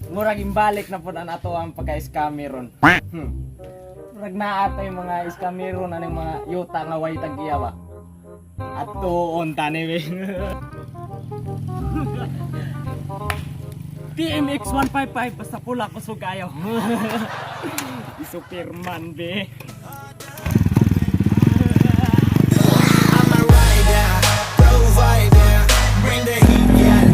Murag imbalik na po na nato ang pagka-scammer ron. Murag naa yung mga scammer ron aning mga yuta nga way tag-iya ba. At tuon tani be. TMX 155 basta pula kusog kayo. Superman be. I'm a rider, provider, bring the heat, yeah.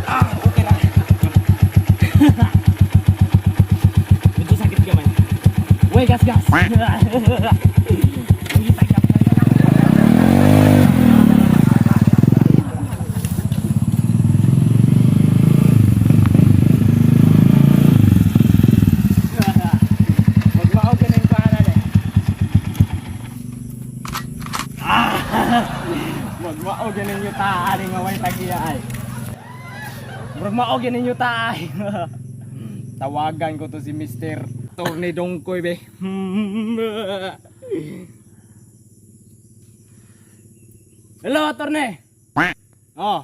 Ah, okay na. Medyo sakit gamay. Wey, gas gas. Magmao ka na yung pangalan eh. Ah! Magmao ka ninyo taan nga way tagiya ay. Murag mao gyud ninyo taay. Tawagan ko to si Mr. Tony Dongkoy be. Hello, Torne. Oh.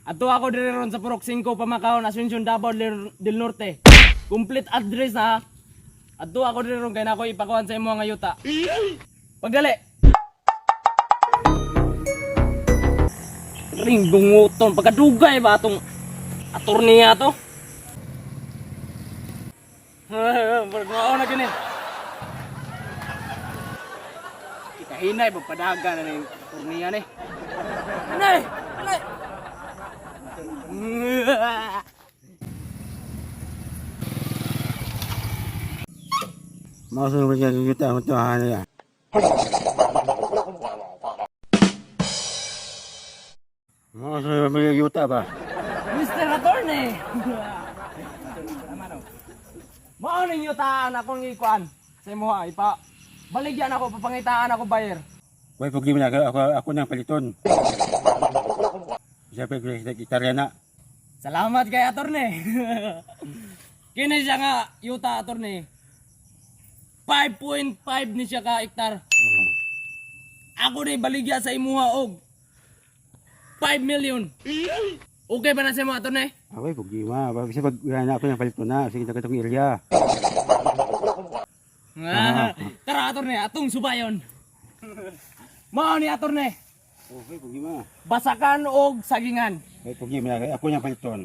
Ato ako diri ron sa Purok 5 Pamakaon, Asuncion, Davao del Norte. Complete address ha. Ato ako diri ron kay na ako ipakuan sa imo nga yuta. Pagdali. Ring dunguton pagkadugay ba atong atorniya to? Murag mao na gini. Kita hinay ba padaga na ning atorniya ni. Anay! Anay! Masunod ko siya kita ang tuhan niya. Masunod ko yuta ba? Mr. Attorney! Mao ning yutaan akong ikuan sa imo ha, ipa baligyan ako papangitaan ako buyer. Way pag na ako ako, ako nang paliton. Siya pa ko gitarya na. Salamat kay attorney. Kini siya nga yuta attorney. 5.5 ni siya ka hektar. Ako ni baligya sa imuha og 5 million. Okay ba na sa imo attorney? Away pag ma, siya pag na ako nang paliton na sige katong area. Ah, tara attorney, atong subayon. Mao ni attorney. Okay pag ma. Basakan og sagingan. Way pag na ako nang paliton.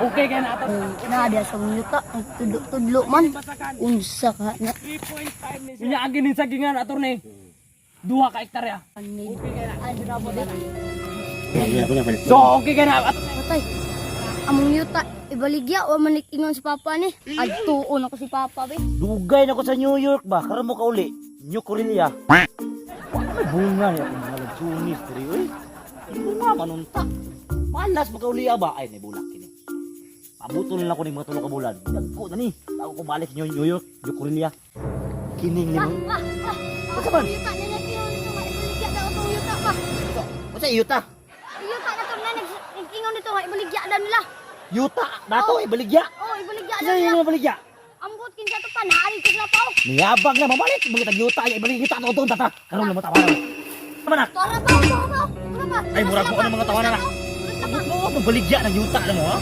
Okay kay na attorney. Nada sa yuta, ang tudlo-tudlo man. Unsa ka na. 3.5 ni siya. Unya ang ginin sagingan attorney. Duha ka hektarya. Okay Ako nang paliton. So okay kay na attorney. Patay. Among yuta, ibaligya wa man ingon si papa ni. Adtuon ako si papa be. Dugay na ko sa New York ba? Karon mo kauli. New Korea. Wa may bunga niya akong mga lagsunis diri oy. Bunga manunta. Malas makauli ba? Ay, may bulak kini. Pabuto na lang ko ning mga tulo ka bulan. Dagko na ni. Bago ko balik New New York, New Korea. Kining Pa, nimo. pa, pa. Unsa man? Among yuta na nag-ingon nito nga ibaligya daw atong yuta pa. Unsa yuta? Yuta na to na nag-ingon nito nga ibaligya daw nila. Yuta nato ibaligya. Oh, ibaligya Unsa daw nila. yung ibaligya? Ambot kinsa to pa naari ko sila pa. oh. Niyabag na mamalit mga tag yuta ay ibaligya yuta to doon tata. Karon lang mo tawanan. Manak. Tara pa, tara pa. Tara pa. Ay, murag mo ano mga tawanan na. Mo mabaligya ng yuta na mo ha.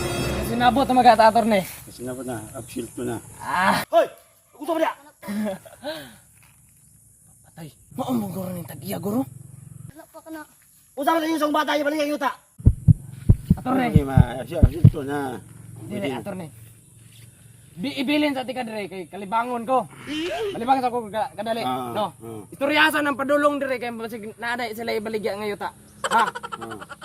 Sinabot ang mga attorney. Sinabot na, upshield ko na. Ah, Hoy, gusto mo diya? patay. Mao mo guro ning tag-iya guro. Wala pa ka na. Unsa man yung bata ibaligya yuta? Attorney. Okay ma, upshield ko na. Dire attorney. Bi ibilin sa tika dire kay kalibangon ko. Kalibangon sa ko kadali, Ah, no. ah. Istoryasan ang padulong dire kay basig naaday sila ibaligya nga yuta. Ha?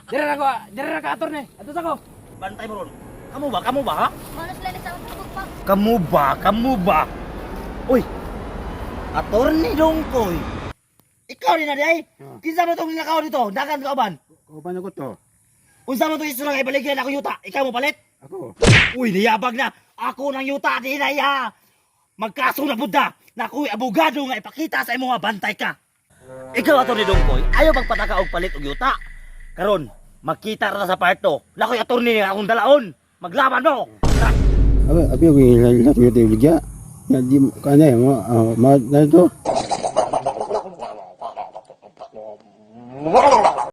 Dire ra ko, dire ra ka attorney. Ato sa ko. Bantay mo ron. Kamu ba? Kamu ba ha? Malas sila ni sa tubog pa. Kamu ba? Kamu ba? Uy! Attorney Dongkoy. Ikaw rin na di ay. Kinsa mo tong nilakaw dito? Dagan ka uban. Kauban ako to. Unsa mo tong istorya nga ibaligyan ako yuta? Ikaw mo palit? Ako. Uy, niyabag na. Ako ng yuta di na iya. Magkaso na budda. Na ako'y abogado nga ipakita sa imo nga bantay ka. Ikaw attorney Dongkoy, ayaw magpataka og palit og yuta. Karon, magkita ra ta sa parto. Nakoy attorney nga akong dalaon. Maglaban mo. Tara. Abi abi ko ila ko yuta ibaligya. Ya di kanay mo ma na to.